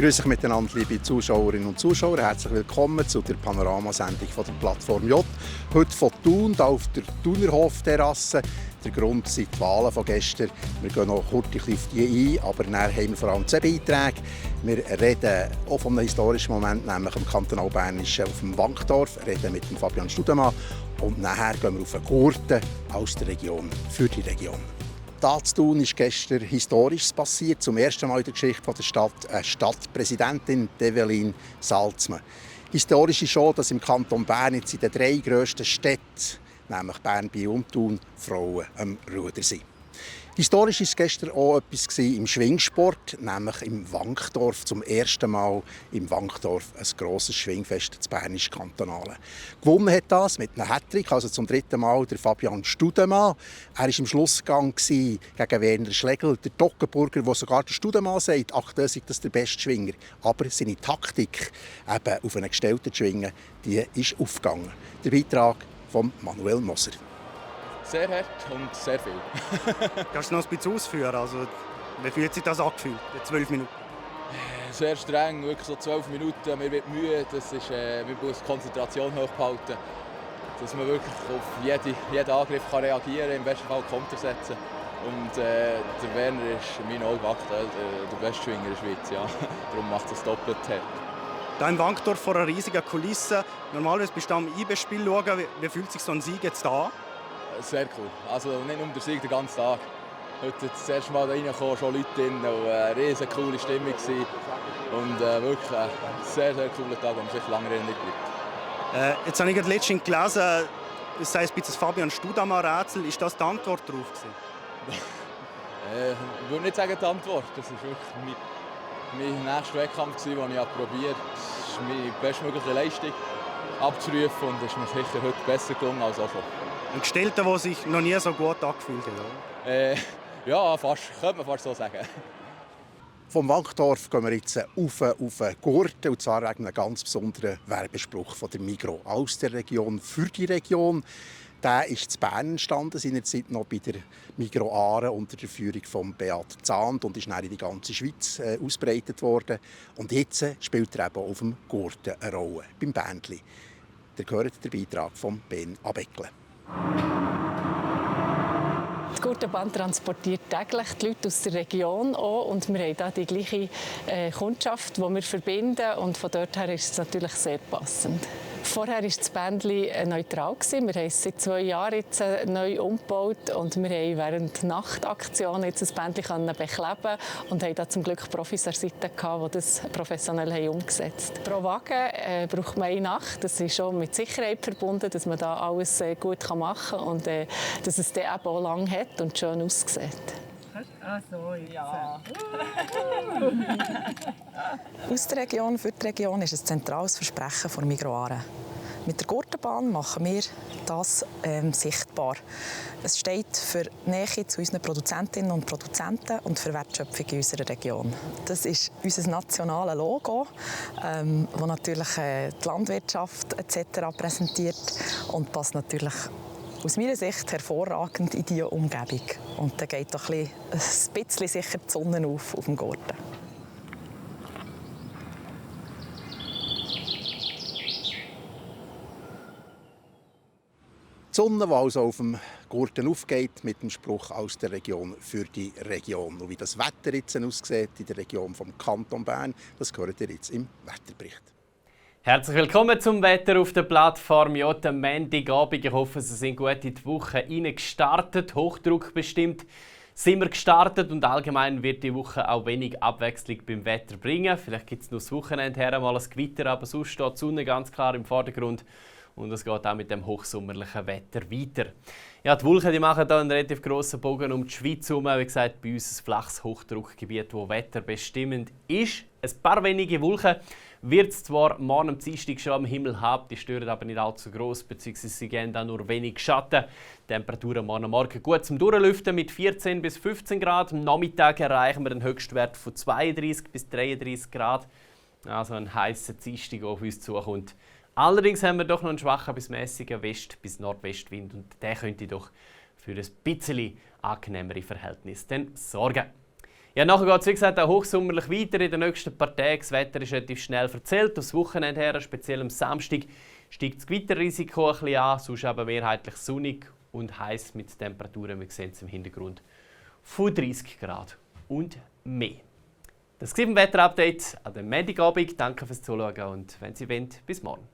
Grüß euch miteinander, liebe Zuschauerinnen und Zuschauer. Herzlich willkommen zu der Panoramasendung von der Plattform J. Heute von Thun, hier auf der Thunerhof-Terrasse. Der Grund sind die Wahlen von gestern. Wir gehen noch kurz auf die ein, aber dann haben wir vor allem 2 Beiträge. Wir reden auch von einem historischen Moment, nämlich im Kantonalbernischen auf dem Wankdorf. Wir reden mit dem Fabian Studemann. Und nachher gehen wir auf den Gurten aus der Region, für die Region. Da zu Thun ist gestern Historisches passiert. Zum ersten Mal in der Geschichte der Stadt eine Stadtpräsidentin, Evelyn Salzmann. Historisch ist schon, dass im Kanton Bern jetzt in den 3 grössten Städten, nämlich Bern, Biel und Thun, Frauen am Ruder sind. Historisch war gestern auch etwas im Schwingsport, nämlich im Wankdorf. Zum ersten Mal im Wankdorf ein grosses Schwingfest, das Bernisch-Kantonale. Gewonnen hat das mit einem Hattrick, also zum 3. Mal der Fabian Studemann. Er war im Schlussgang gegen Werner Schlegel, der Toggenburger, wo sogar der Studemann sagt, ach, das ist der beste Schwinger. Aber seine Taktik, eben auf einen gestellten Schwingen, die ist aufgegangen. Der Beitrag von Manuel Moser. Sehr hart und sehr viel. Kannst du noch ein bisschen ausführen? Also, wie fühlt sich das angefühlt, die 12 Minuten? Sehr streng, wirklich so 12 Minuten. Mir wird müde, man muss die Konzentration hochhalten, dass man wirklich auf jeden Angriff reagieren kann, im besten Fall Konter setzen. Und der Werner ist in meinen Augen aktuell der beste Schwinger in der Schweiz. Ja. Darum macht es doppelt hart. Hier im Wankdorf vor einer riesigen Kulisse. Normalerweise bist du am IB-Spiel schauen. Wie fühlt sich so ein Sieg jetzt an? Sehr cool. Also nicht nur der Sieg den ganzen Tag. Heute das erste Mal reingekommen, schon Leute drin, eine riesig coole Stimmung und wirklich ein sehr, sehr cooler Tag, der mir sicher lange erinnert bleibt. Jetzt habe ich letztens gelesen, es sei ein bisschen Fabian Studemann-Rätsel. Ist das die Antwort darauf? Ich würde nicht sagen die Antwort. Das war wirklich mein nächster Wettkampf, den ich probiert habe. Meine bestmögliche Leistung abzurufen und es ist mir sicher heute besser gelungen als auch schon. Ein Gestellter, der sich noch nie so gut angefühlt hat, oder? Ja, fast, könnte man fast so sagen. Vom Wankdorf gehen wir jetzt auf den Gurten, und zwar wegen einem ganz besonderen Werbespruch von der Migros. Aus der Region, für die Region. Der ist in Bern entstanden, seinerzeit noch bei der Migros Aare unter der Führung von Beat Zahnd und ist dann in die ganze Schweiz ausgebreitet worden. Und jetzt spielt er eben auf dem Gurten eine Rolle, beim Bändli. Ihr hört den Beitrag von Ben Abeckle. Das Gurtenband transportiert täglich die Leute aus der Region auch, und wir haben hier die gleiche Kundschaft, die wir verbinden, und von dort her ist es natürlich sehr passend. Vorher war das Bändli neutral. Wir haben es seit 2 Jahren jetzt neu umgebaut und wir haben während der Nachtaktion jetzt das Bändli bekleben und haben da zum Glück Profis an der Seite gehabt, die das professionell umgesetzt haben. Pro Wagen braucht man 1 Nacht. Das ist schon mit Sicherheit verbunden, dass man da alles gut machen kann und dass es dann eben auch lang hat und schön aussieht. Ach so, ja. Aus der Region für die Region ist ein zentrales Versprechen von Migros Aare. Mit der Gurtenbahn machen wir das sichtbar. Es steht für Nähe zu unseren Produzentinnen und Produzenten und für Wertschöpfung in unserer Region. Das ist unser nationales Logo, das natürlich die Landwirtschaft etc. präsentiert und passt natürlich aus meiner Sicht hervorragend in diese Umgebung. Und da geht doch ein bisschen sicher die Sonne auf dem Gurten. Die Sonne, die also auf dem Gurten aufgeht, mit dem Spruch «Aus der Region für die Region». Und wie das Wetter jetzt aussieht in der Region vom Kanton Bern, das hört ihr jetzt im Wetterbericht. Herzlich willkommen zum Wetter auf der Plattform J. Am Montagabend. Ich hoffe, Sie sind gut in die Woche gestartet. Hochdruck bestimmt sind wir gestartet und allgemein wird die Woche auch wenig Abwechslung beim Wetter bringen. Vielleicht gibt es noch das Wochenende her mal ein Gewitter, aber sonst steht die Sonne ganz klar im Vordergrund. Und es geht auch mit dem hochsommerlichen Wetter weiter. Ja, die Wolken machen hier einen relativ grossen Bogen um die Schweiz herum. Wie gesagt, bei uns ein flaches Hochdruckgebiet, das wetterbestimmend ist. Ein paar wenige Wolken wird es zwar morgen am Dienstag schon am Himmel haben, die stören aber nicht allzu gross, beziehungsweise sie geben dann nur wenig Schatten. Die Temperaturen morgen gut zum Durchlüften mit 14 bis 15 Grad. Am Nachmittag erreichen wir einen Höchstwert von 32 bis 33 Grad. Also ein heißer Dienstag, der auf uns zukommt. Allerdings haben wir doch noch einen schwachen bis mäßigen West- bis Nordwestwind und der könnte doch für ein bisschen angenehmere Verhältnisse sorgen. Ja, nachher geht es, wie gesagt, auch hochsommerlich weiter in den nächsten paar Tagen. Das Wetter ist relativ schnell verzählt. Das Wochenende her, speziell am Samstag, steigt das Gewitterrisiko ein bisschen an. Sonst aber mehrheitlich sonnig und heiß mit Temperaturen, wir sehen es im Hintergrund, von 30 Grad und mehr. Das war ein Wetterupdate an dem Montagabend. Danke fürs Zuschauen und wenn Sie wollen, bis morgen.